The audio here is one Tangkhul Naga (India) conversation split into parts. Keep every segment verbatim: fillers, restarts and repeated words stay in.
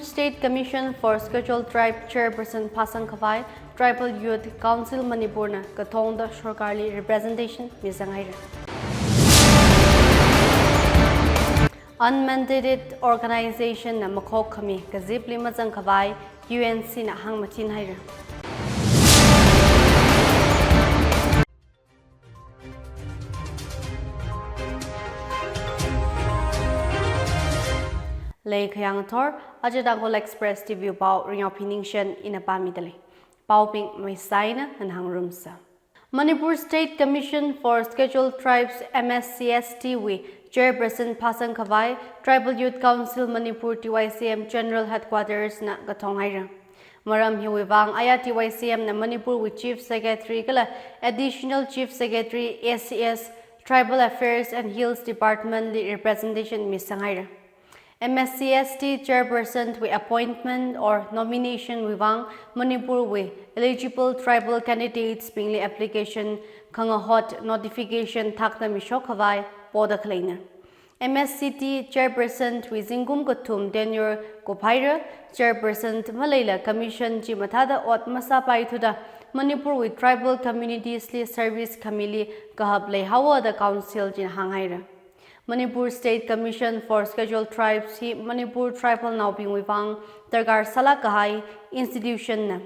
State Commission for Scheduled Tribe Chairperson phāsang khavai Tribal Youth Council Manipur na kathongda sorkarli representation misang haira. Unmandated organization na makhok khami kazipli mazang khavai U N C na hāngmathin haira. Lei khayang thor, aja Tangkhul Express T V pao Ringyao Phiningshen ina pāmidalei. Paobing maisaina nganhāngrumsa. Manipur State Commission for Scheduled Tribes, M S C S T wui Chairperson phāsang khavai Tribal Youth Council Manipur, T Y C M General Headquarters na kathong haira. Maram hiwui vang aya T Y C M na Manipur wui Chief Secretary kala Additional Chief Secretary, A C S, Tribal Affairs and Hills Department li representation misang haira. M S C S T Chairperson wui appointment or nomination wui vang Manipur wui eligible tribal candidates bingli application khangahot notification thakna mishok khavai poda khaleina. M S C T Chairperson wui zingkum kathum tenure kuphaira. Chairperson maleila Commission chi mathāda ot masāpaithuda Manipur wui tribal communities li service khamili kahap leihaowa da Council china hānghaira. Manipur State Commission for Scheduled Tribes hi Manipur tribal naobingwui vang darkar sālāk kahai institution na.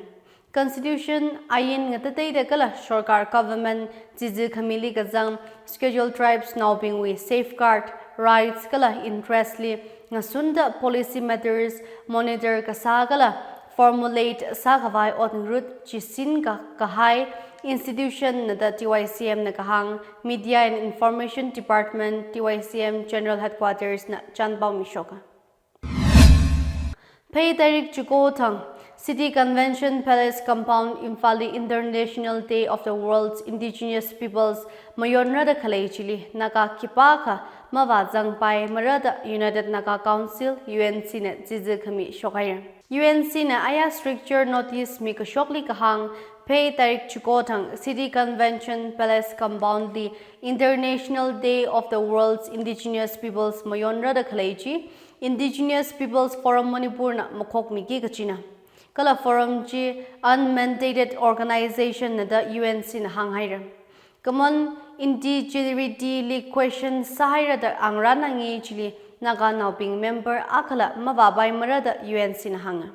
Constitution, ain ngatateida kala sorkar government chizi khamili kazang Scheduled Tribes naobingwui safeguard, rights kala interest li ngasunda policy matters monitor kasā kala formulate sākhavai ot ngarut chisin ka-, kahai institution na da T Y C M na kahāng Media and Information Department, T Y C M General Headquarters na chānpao mishoka. Phei tarik chiko thang, City Convention Palace Compound, Imphal li International Day of the World's Indigenous Peoples mayonrada khalei chili Naga khipākha mavāzangpaimara da United Naga Council, U N C na chizi khami shokhaira. U N C na aya stricture notice mikashokli kahāng, phei tarik chiko thang City Convention Palace Compound li International Day of the World's Indigenous Peoples mayonrada khalei chi Indigenous Peoples Forum Manipur na makhokmiki kachina. Kala forum chi unmandated organization na da U N C na hānghaira. Common indigeneity li question sāhaira da angrana ngi chili Naga naobing member akhala mavāpaimara da U N C na hānga.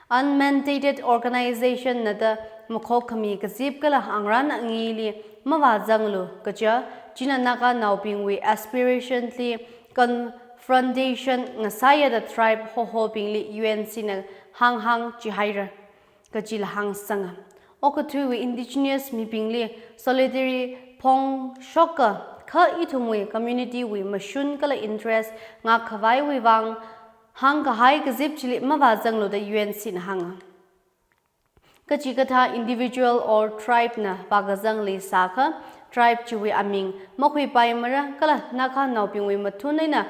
Unmandated organization na da makhok khami kazip kala angrana ngili mavāzanglu kaja, china Naga naobingwui aspiration li confrontation ngasāya da tribe hohobingli U N C na hānghāng chihaira. Kachila hāngsanga. Okathuiwui indigenous mibingli solidarity phongshoka kha ithumwui community wui mashun kala interest ngakkhavaiwui vang hāngkahai kazip chili mavāzanglu da U N C na hānga. Kachikathā individual or tribe na vākazangli sākha, tribe chiwui aming makhuipaimara kala Naga naobingwui mathun eina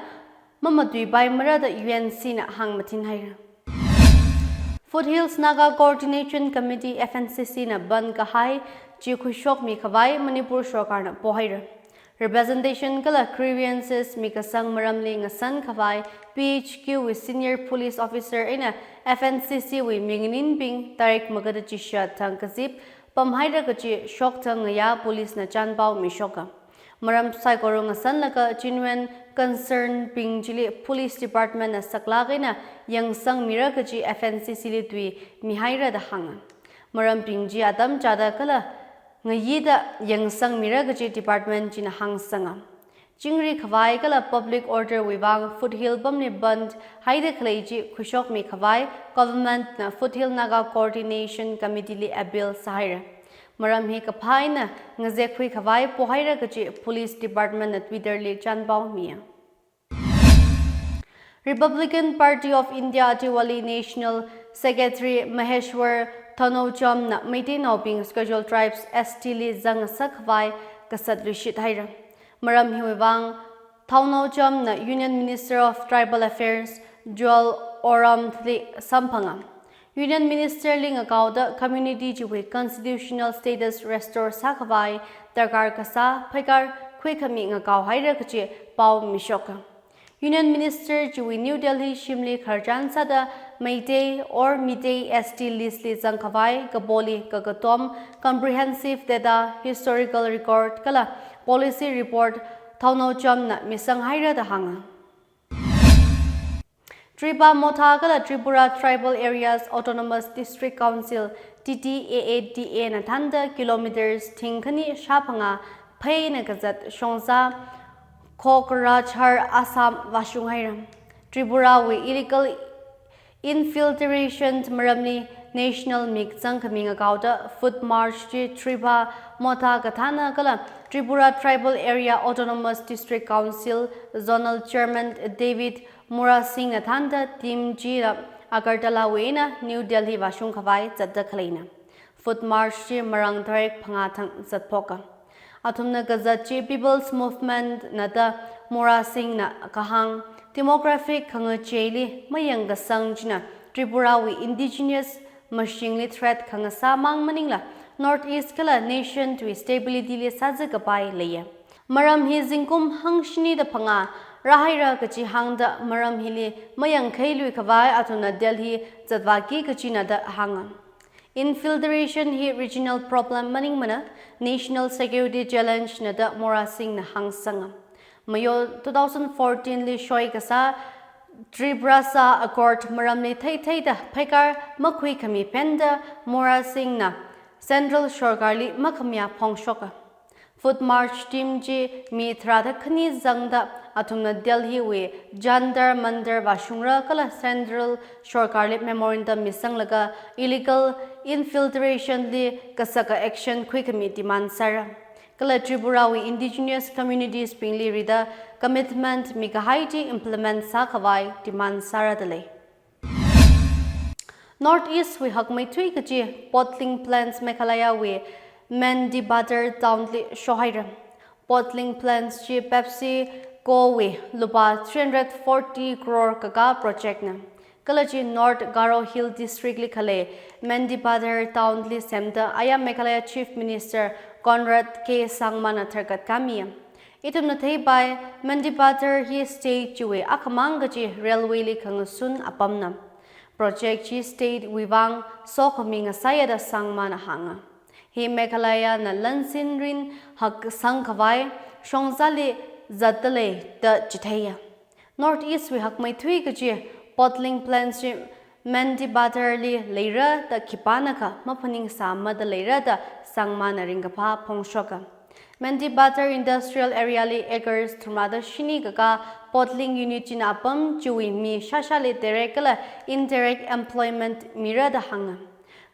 mamatuipaimara da U N C na hāngmathinhaira. Foothills Naga Coordination Committee, F N C C na ban kahai chi khuishokmikhavai Manipur sorkarna pohaira. Representation kala grievances mikasang maramli ngasankhavai P H Q wui senior police officer eina F N C C wui minganinbing tarik magada chishat thang kazip pamhaira kachi shokthang ngayā police na chānpao mishoka. Maram saikora ngasanlaga genuine concern bing chili police department na saklāk eina yangsangmira kachi F N C C li tui mihaira da hānga. Marambing chi atam chāda kala ngayida yangsangmira kachi department china hāngsanga. Chingri khavai kala public order wui vang Foothill pamli ban haida khalei chi khuishokmikhavai government na Foothill Naga Coordination Committee li appeal sāhaira. Maram hi kaphā eina ngazekhuikhavai pohaira kachi police department na Twitter li chānpao miya. Republican Party of India Atiwali National Secretary Maheshwar Thounaojam na Meiteinaobing Scheduled Tribes S T li zangngasakhavai kasat luishit haira. Maram hiwui vang Thounaojam na Union Minister of Tribal Affairs Jual Oram li samphanga. Union Minister li ngakaoda community chiwui constitutional status restore sākhavai darkar kasā phaikar khuikhami ngakaohaira kachi pao mishoka. Union Minister chiwui New Delhi shimli khararchan sāda Meitei or Meitei S T list li zangkhavai kapoli kakatom comprehensive data, historical record kala policy report thaonao chamna misanghaira da hānga. Tripura Motha kala Tripura Tribal Areas Autonomous District Council, T T A A D A na thānda kilometers thingkhani shāphangā pheina kazat Shongza Kokrajhar Assam vāshunghaira. Tripura wui illegal infiltration maramli national mik zangkhami ngakaoda Foot March chi Tripura Motha kathāna kala Tripura Tribal Area Autonomous District Council Zonal Chairman David Murasingh na thānda team chila Agartala wui eina New Delhi vāshungkhavai zatda khaleina. Foot March chi marāng tarik phangā thang zatphoka. Athumna kazat chi People's Movement na da Murasingh na kahāng, demographic khangacheili mayangkasang china Tripura wui indigenous mashingli threat khangasā mang maningla North East kala nation wui stability li sāzakapai leiya. Maram hi zingkum hangshini da phangā rāhaira kachi hāngda maram hili mayangkhailuikhavai athumna Delhi zatvāki kachina da hānga. Infiltration hi regional problem maningmana, national security challenge na da Murasingh na hāngsanga. Mayo two thousand fourteen li shoi kasā Tiprasa Accord maramli theitheida phaikar makhuikhami phenda Murasingh na Central Sorkarli makhamayā phongshoka. Foot March team chi mi tharāda khani zangda athumna Delhi wui Jantar Mantar vāshungra kala Central Sorkarli memorandum misanglaga illegal infiltration li kasaka action khuikhami demand sāra. Kala Tripura wui indigenous communities bingli rida commitment mikahai chi implement sākhavai demand sāra da lei. North East wui hakmeithui kachi bottling plants Meghalaya wui Mendipadar town li shohaira. Bottling plants chi PepsiCo wui lupā three hundred forty crore kakā project na. Kala chi North Garo Hill District li khalei Mendipadar town li semda aya Meghalaya Chief Minister Conrad K Sangma na tharkat kamiya. Ithumna theipai, Mendipadar hi state chiwui akhamang kachi railway li khangasun apamna. Project chi state wui vang sokhami ngasāya da Sangma na hānga. Hi Meghalaya na lansin rin haksang khavai Shongzali zatdalei da chitheiya. North East wui hakmeithui kachi bottling plants chi Mendipadar li leira da khipānakha maphaningsāmada leira da Sangma na ringkaphā phongshoka. Mendipadar Industrial Area li acres thumrada shini kakā bottling unit china apam chiwui mi shāshāli direct kala indirect employment mira da hānga.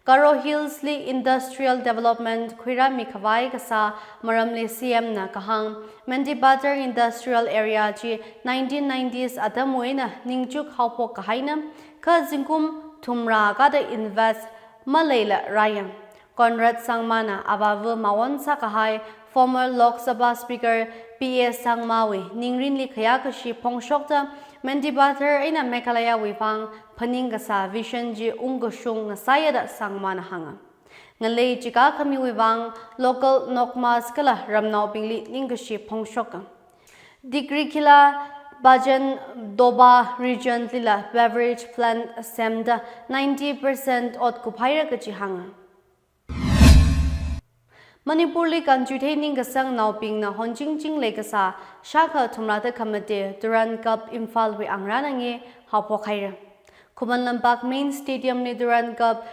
Garo Hills li industrial development khuirāmi khavai kasā maramli C M na kahāng, Mendipadar Industrial Area chi nineteen nineties atamwui eina ningchuk haophok kahaina, kha zingkum thumrā kada invest maleila rāya. Conrad Sangma na avāva mawon sākahai former Lok Sabha Speaker P A Sangma wui ningrinli khayākashi phongshokta Mendipadar eina Meghalaya wui vang phaning kasā vision chi ungkashung ngasāya da Sangma na hānga. Ngalei chikā khamiwui vang local Nokmas kala ramnaobingli ningkashi phongshoka. Dikrikila Bajan Doba region lila beverage plant semda ninety percent ot kuphaira kachi hānga. Manipur li kanchuithei ningkasangnaobingna honchingching leikasā shākha thumrāda khamate Durand Cup Imphal wui angrana nge haophok haira. Khuman Lampak Main Stadium li Durand Cup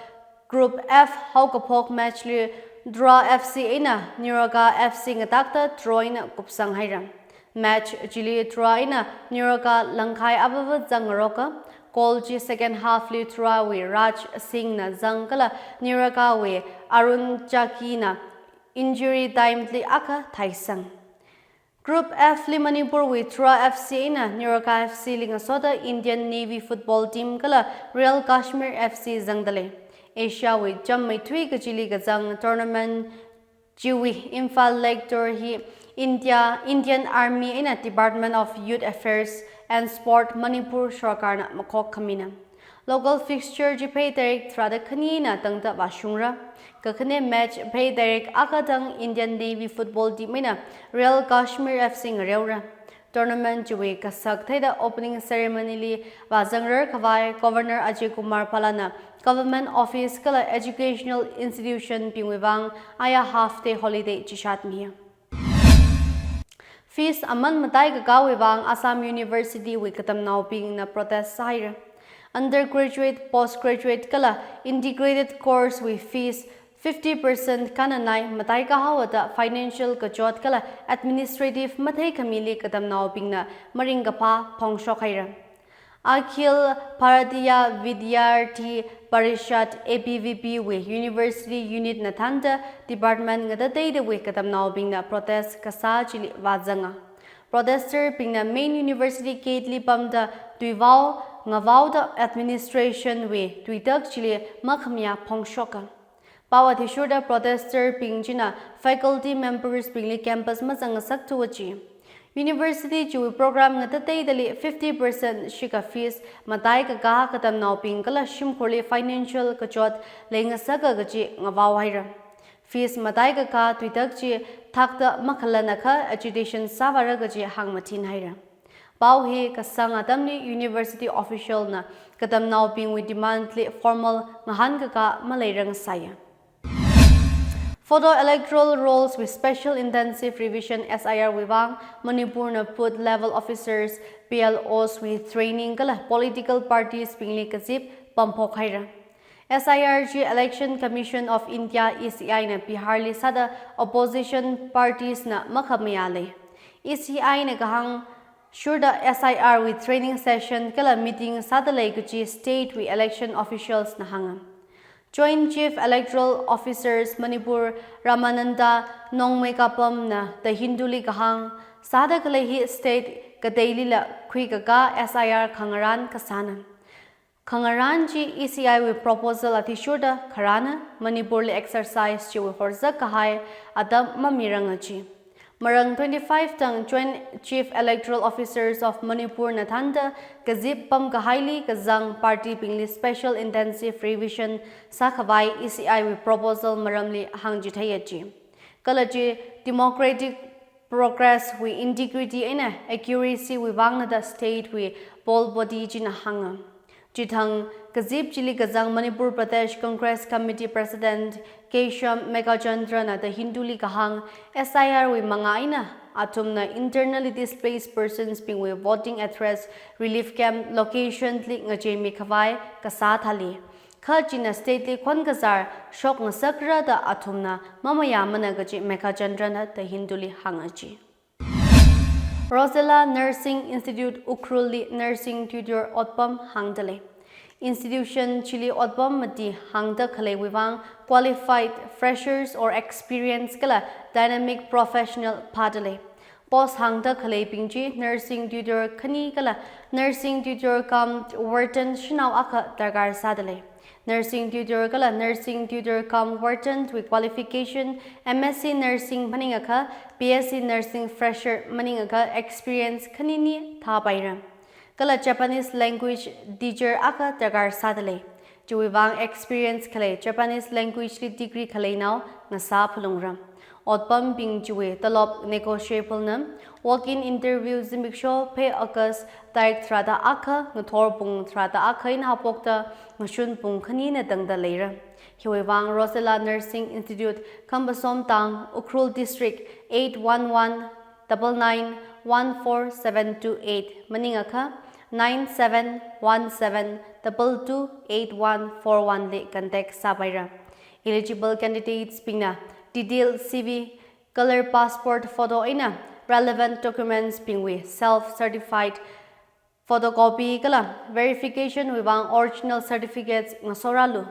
Group F haokaphok match li Dura F C eina Niraka F C ngatakta draw eina kupsang haira. Match chili Dura eina Niraka langkhai avava zangngaroka. Goal chi second half li Dura wui Raj Singh na zang kala Niraka wui Arun Chaki na injury time li akha thaisang. Group F li Manipur wui Dura F C eina Niraka F C li ngasoda Indian Navy football team kala Real Kashmir F C zangdalei. Asia wui cham meithui kachili kazang tournament chiwui Imphal Lake Tour hi India, Indian Army eina Department of Youth Affairs and Sport Manipur sorkarna makhok khamina. Local fixture chi Phei tarik tharāda khanina tangda vāshungra. Kakhane match Phei tarik akha tang Indian Navy football team eina Real Kashmir F C ngareora. Tournament chiwui kasak theida opening ceremony li vāzangrar khavai Governor Ajay Kumar Bhalla na government office kala educational institution bingwui vang aya half day holiday chishatmi. Fees aman mataikakāwui vang Assam University wui katamnaobingna protest sāhaira. Undergraduate, postgraduate kala integrated course wui fees fifty percent kananai mataikahao da financial kachot kala administrative mathei khamili katamnaobingna maringkaphā phongshok haira. Akhil Bharatiya Vidyarthi Parishad, A B V P wui University Unit na thānda department ngatateidawui katamnaobingna protest kasā chili vāzanga. Protester bingna main university gate li pamda tuivao ngavaoda administration wui tuitak chili makhamayā phongshoka. Pao athishurda protester bing china faculty members bingli campus mazangngasakthuwa ji. University chiwui program ngatateidali fifty percent shikha fees mataikakā katamnaobing kala shimkhurli financial kachot leingasaka kaji ngavao haira. Fees mataikakā tuitak chi thakta makhalanakha agitation sāvāra kaji hāngmathin haira. Pao hi kasang atamli university official na katamnaobingwui demand li formal ngahānkakā maleirang sāya. Photo electoral rolls wui special intensive revision S I R wui vang Manipur na booth level officers, P L Os wui training kala political parties bingli kazip pamphok haira. S I R chi Election Commission of India, E C I na Bihar li sāda opposition parties na makhamayā lei. E C I na kahāng shurda S I R wui training session kala meeting sāda lei kaji state wui election officials na hānga. Joint Chief Electoral Officers Manipur Ramananda Nongmeikapam na The Hindu li kahāng sāda khalei hi state kateilila khuikakā S I R khangarān kasāna. Khangarān chi E C I wui proposal athishurda kharāna, Manipur li exercise chiwui horzak kahai atam mamiranga ji. Marang twenty-five tang Joint Chief Electoral Officers of Manipur na thānda kazip pamkahaili kazang party bingli special intensive revision sākhavai E C I wui proposal maramli hāngchitheiya ji. Kala chi democratic progress wui integrity eina accuracy wui vangna da state wui poll body china hānga. Chithang kazip chili kazang Manipur Pradesh Congress Committee President Kesham Meghachandra na The Hindu li kahāng S I R wui mangā eina athumna internally displaced persons bingwui voting address relief camp location li ngacheimi khavai kasā thāli. Kha china state li khon kazar shokngasakra da athumna mamayāmana kaji Meghachandra na The Hindu li hānga ji. Rosella Nursing Institute Ukhrul li nursing tutor otpam hāngda lei. Institution chili otpam mati hāngda khaleiwui vang qualified freshers or experience kala dynamic professional phāda lei. Post hāngda khaleibing chi nursing tutor khani kala nursing tutor cum warden shanao akha darkar sāda lei. Nursing tutor kala nursing tutor cum warden wui qualification M S C nursing maningakha, B S C nursing fresher maningakha experience khanini thāpaira. Kala Japanese language teacher akha darkar sāda lei. Chiwui vang experience khalei Japanese language li degree khaleinao ngasā phalungra. Otpambing chiwui tolop negotiable na. Walk-in interview zimiksho phei August tarik tharāda akha, ngathor pung tharāda akha eina haophokta ngashun pung khanina tangda leira. Hiwui vang Rosella Nursing Institute, Khambasomtang, Ukhrul District, eight one one double nine one four seven two eight maningakha nine seven one seven double two eight one four one li contact sāpaira. Eligible candidates bingna detailed C V, color passport photo eina relevant documents bingwui self certified photocopy kala verification wui vang original certificates ngasorālu.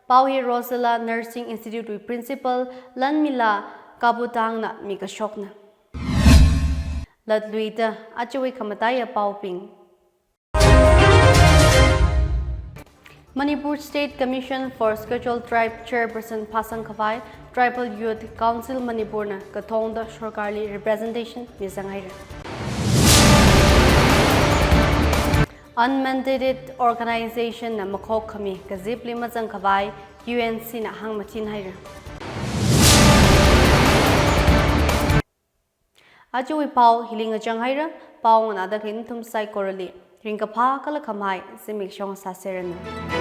Pao hi Rosella Nursing Institute wui Principal Lanmila Kabutang na mikashokna. Latluida ajawui khamataiya paobing. Manipur State Commission for Scheduled Tribe Chairperson phāsang khavai Tribal Youth Council Manipur na kathongda sorkarli representation mizang haira. Unmandated organization na makhok khami kazipli mazang khavai U N C na hāngmachin haira. Ajawui pao hili ngachang haira, Pao nganāda khalei nathum saikorali ringkaphā kala khamahai zimiksho sāseranu.